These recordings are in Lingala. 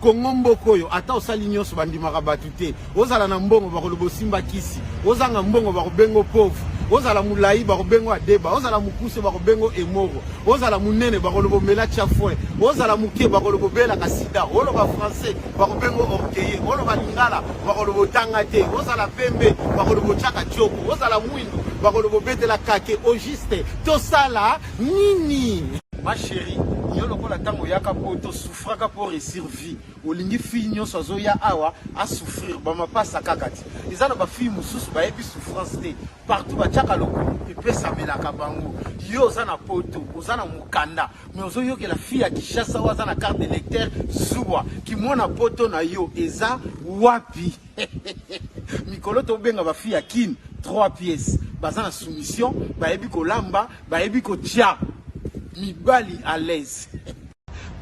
Kongo mboka oyo ata osali nyonso bandimaka bato te. Ozala na mbongo bakoloba osimba kisi, ozanga mbongo bakobengo pauvre, ozala molai bakobengo adeba, ozala mokuse bakobengo emoro, ozala monene bakoloba omela chafouin, ozala moke bakoloba obelaka sida, oloba français bakobengo orgueilleux, oloba lingala bakoloba otanga te, ozala pembe bakoloba otiaka tioko, ozala mwindu bakoloba obetela kake. Au juste tosala nini? Ma chérie, yo lokola ntango oyaka poto souffraka mpo réussir vie, olingi fille nyonso azoya awa asouffrir bamapasa kaka ti eza na bafille mosusu bayebi souffrance te, partout batiaka lokolo epesamelaka bango. Yo oza na poto, oza na mokanda, mais ozoyokela fille ya Kinshasa oyo aza na carte d'électeur zuwa kimwana poto na yo eza wapi? Mikolo tobenga bafille ya Kine 3 pièces, baza na soumission, bayebi kolamba, bayebi kotia mibali à l'aise.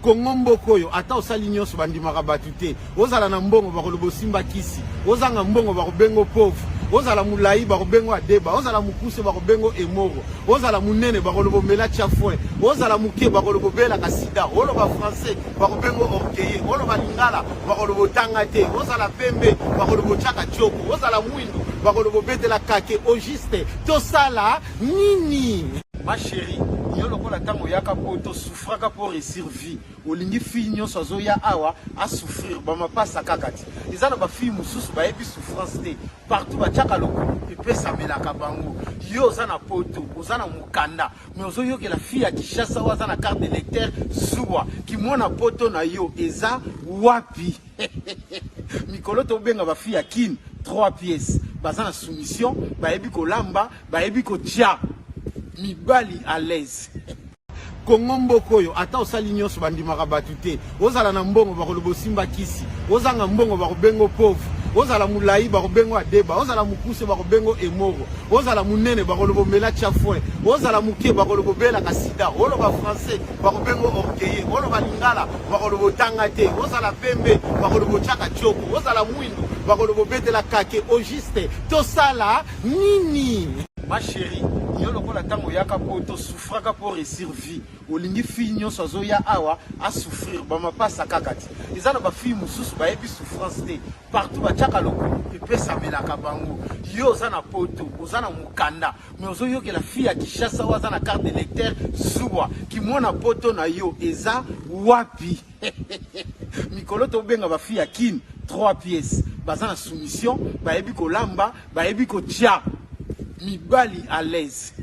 Kongo mboka oyo ata osali nyonso bandimaka bato te. Ozala na mbongo bakoloba osimba kisi, ozanga mbongo bakobengo pauvre, ozala molai bakobengo adeba, ozala mokuse bakobengo emoro, ozala monene bakoloba omela chafouin, ozala moke bakoloba obelaka sida, oloba français bakobengo orgueilleux, oloba lingala bakoloba otanga te, ozala pembe bakoloba otiaka tioko, ozala mwindu bakoloba obetela kake. Au juste tosala nini? Ma chérie, yo lokola ntango oyaka poto souffraka mpo réussir vie, olingi fille nyonso azoya awa asouffrir bamapasa kaka ti eza na bafille mosusu bayebi souffrance te, partout batiaka lokolo epesamelaka bango. Yo oza na poto, oza na mokanda, mais ozoyokela fille ya Kinshasa oyo aza na carte d'électeur zuwa kimwana poto na yo eza wapi? Mikolo tobenga bafille ya Kine 3 pièces, baza na soumission, bayebi kolamba, bayebi kotia mibali à l'aise. Kongo mboka oyo ata osali nyonso bandimaka bato te. Ozala na mbongo bakoloba osimba kisi, ozanga mbongo bakobengo pauvre, ozala molai bakobengo adeba, ozala mokuse bakobengo emoro, ozala monene bakoloba omela chafouin, ozala moke bakoloba obelaka sida, oloba français bakobengo orgueilleux, oloba lingala bakoloba otanga te, ozala pembe bakoloba otiaka tioko, ozala mwindu bakoloba obetela kake. Au juste tosala nini? Ma chérie, yo lokola ntango oyaka poto souffraka mpo réussir vie, olingi fille nyonso azoya awa asouffrir bamapasa kaka ti eza na bafille mosusu bayebi souffrance te, partout batiaka lokolo epesamelaka bango. Yo oza na poto, oza na mokanda, mais ozoyokela fille ya Kinshasa oyo aza na carte d'électeur zuwa kimwana poto na yo eza wapi? Mikolo tobenga bafille ya Kine 3 pièces, baza na soumission, bayebi kolamba, bayebi kotia mibali à l'aise.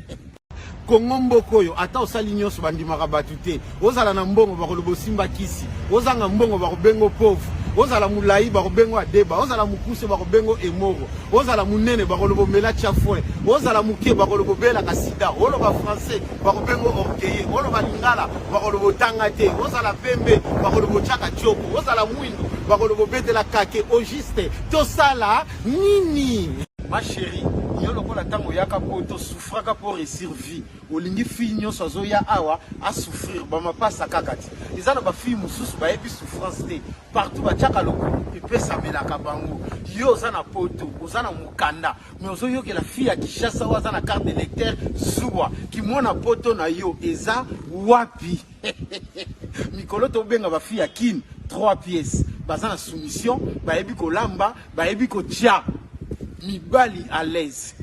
Kongo mboka oyo ata osali nyonso bandimaka bato te. Ozala na mbongo bakoloba osimba kisi, ozanga mbongo bakobengo pauvre, ozala molai bakobengo adeba, ozala mokuse bakobengo emoro, ozala monene bakoloba omela chafouin, ozala moke bakoloba obelaka sida, oloba français bakobengo orgueilleux, oloba lingala bakoloba otanga te, ozala pembe bakoloba otiaka tioko, ozala mwindu bakoloba obetela kake. Au juste tosala nini? Ma chérie, yo lokola ntango oyaka poto souffraka mpo réussir vie, olingi fille nyonso azoya awa asouffrir bamapasa kaka ti eza na bafille mosusu bayebi souffrance te, partout batiaka lokolo epesamelaka bango. Yo oza na poto, oza na mokanda, mais ozoyokela fille ya Kinshasa oyo aza na carte d'électeur zuwa kimwana poto na yo eza wapi? Mikolo tobenga bafille ya Kine 3 pièces, baza na soumission, bayebi kolamba, bayebi kotia mibali à l'aise.